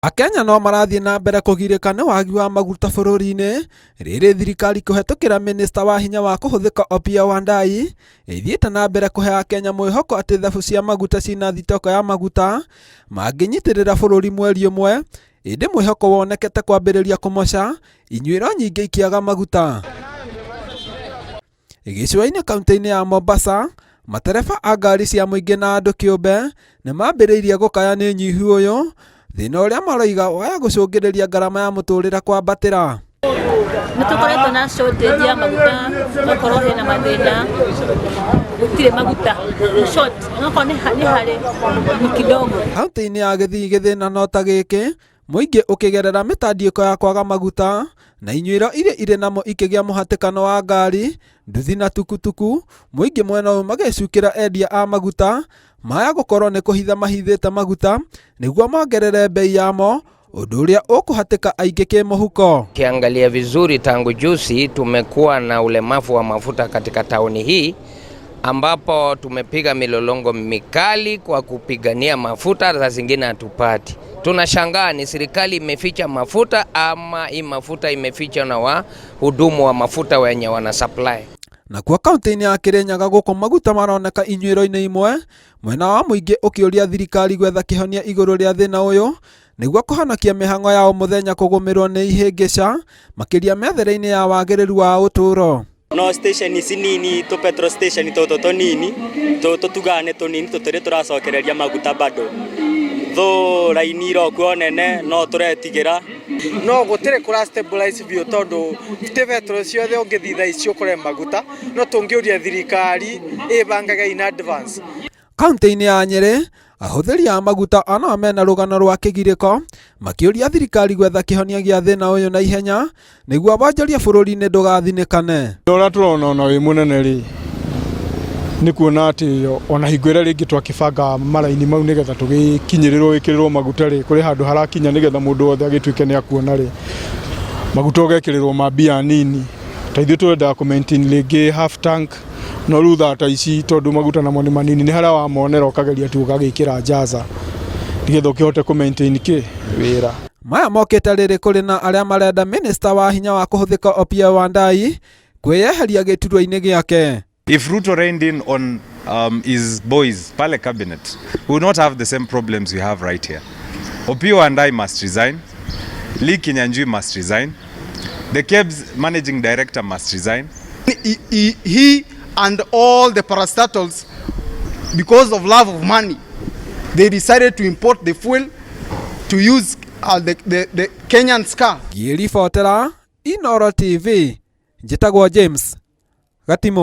Akenya no marathiĩ na mbere kũgirĩka nĩ wagi wa maguta bũrũri-inĩ rĩrĩ thirikari kũhetũkĩra mĩnĩsta wa hinya wa kũhũthĩka Opiyo Wandayi ĩthiĩte na mbere kũhe Akenya mwĩhoko atĩ thabu cia maguta ciĩna thitoko ya maguta mangĩnyitĩrĩra bũrũri mweri ũmwe ĩndĩ mwĩhoko wonekete kwambĩrĩria kũmoca inyuĩro nyingĩ ikĩaga maguta. Gĩcũa-inĩ kaunti-inĩ ya Mombasa, matereba a ngari cia mũingĩ na andũ kĩũmbe nĩ mambĩrĩirie gũkaya nĩ ũnyihu ũyũ, thĩna ũrĩa maroiga waya gũcũngĩrĩria ngarama ya mũtũrĩre kwambatĩra. Nĩ tũkoretwo na shortage ya maguta, tokorwo hena mathĩna, gũtirĩ maguta, short, onokorwo nĩ harĩ ni kidogo. Kaunti-inĩ ya Gĩthii gĩthĩna no ta gĩkĩ, mũingĩ ũkĩgerera mĩtandiĩko ya kwaga maguta na inyuĩro iria irĩ namo ikĩgĩa mũhatĩkano wa ngari, nduthi na tukutuku, mũingĩ mwena ũyũ magĩcukĩra endia a maguta maya gũkorwo nĩ kũhitha mahithĩte maguta nĩguo mongerere bei yamo ũndũ ũrĩa ũkũhatĩka aingĩ kĩmũhuko. Ukiangalia vizuri tangu juzi tumekuwa na ulemavu wa mafuta katika tauni hii ambapo tumepiga milolongo mikali kwa kupigania mafuta, saa zingine hatupati. Tunashangaa ni serikali imeficha mafuta ama hii mafuta imefichwa na wahudumu wa mafuta wenye wana supply. Nakuo kaunti-inĩ ya Kirinyaga gũkũ maguta maroneka inyuĩro-inĩ imwe mwena wa mũingĩ ũkĩũria thirikari gwetha kĩhonia igũrũ rĩa thĩna ũyũ nĩguo kũhonokia mĩhang'o ya o mũthenya kũgũmĩrwo nĩ ihĩngĩca makĩria methere-inĩ ya wagĩrĩru wa ũtũũro. No station ici nini tũ petrol station tũtũ tũnini tũtũ tugaga nĩ tũnini tũtirĩ tũracokereria maguta bado thũ raini irokuo nene no tũretigĩra. No gũtirĩ kũra stabilize biũ tondũ ti petrol ciothe ũngĩthiĩ thaa ici ũkore maguta, no tũngĩũria thirikari ĩbangage in advance. Kaunti-inĩ ya Nyĩrĩ, ahũthĩri a maguta onao mena rũgano rwa kĩgirĩko makĩũria thirikari gwetha kĩhonia gĩa thĩna ũyũ na ihenya nĩguo wonjoria bũrũri-inĩ ndũgathinĩkane. Ũrĩa tũrona ona wĩ mũnene rĩ, nĩ kuona atĩ ona hingo ĩrĩa rĩngĩ twakĩbanga maraini mau nĩgetha tũgĩkinyĩrĩrwo wĩkĩrĩrwo maguta rĩ, kũrĩ handũ harakinya nĩgetha mũndũ wothe agĩtuĩke nĩ akuona rĩ, maguta ũgekĩrĩrwo ma mbia nini. Ta ithuĩ twendaga kũ maintain rĩngĩ half tank, no rĩu thaa ta ici tondũ maguta namo nĩ manini nĩ harĩa wamonera ũkageria tu ũgagĩkĩra jaza nĩgetha ũkĩhote kũ maintain kĩ wĩra. Maya mokĩte rĩrĩ kũrĩ na arĩa marenda mĩnĩsta wa hinya wa kũhũthĩka Opiyo Wandayi kwĩyeheria gĩturwa-inĩ gĩake. If Ruto reined in on his boys, pale cabinet, we will not have the same problems we have right here. Opiyo Wandayi must resign. Lee Kinyanjui must resign. The KEBS managing director must resign. He and all the parastatals, because of love of money, they decided to import the fuel to use the Kenyan's car. Ngĩribotera Inooro TV, njĩtagwo James Gatimũ.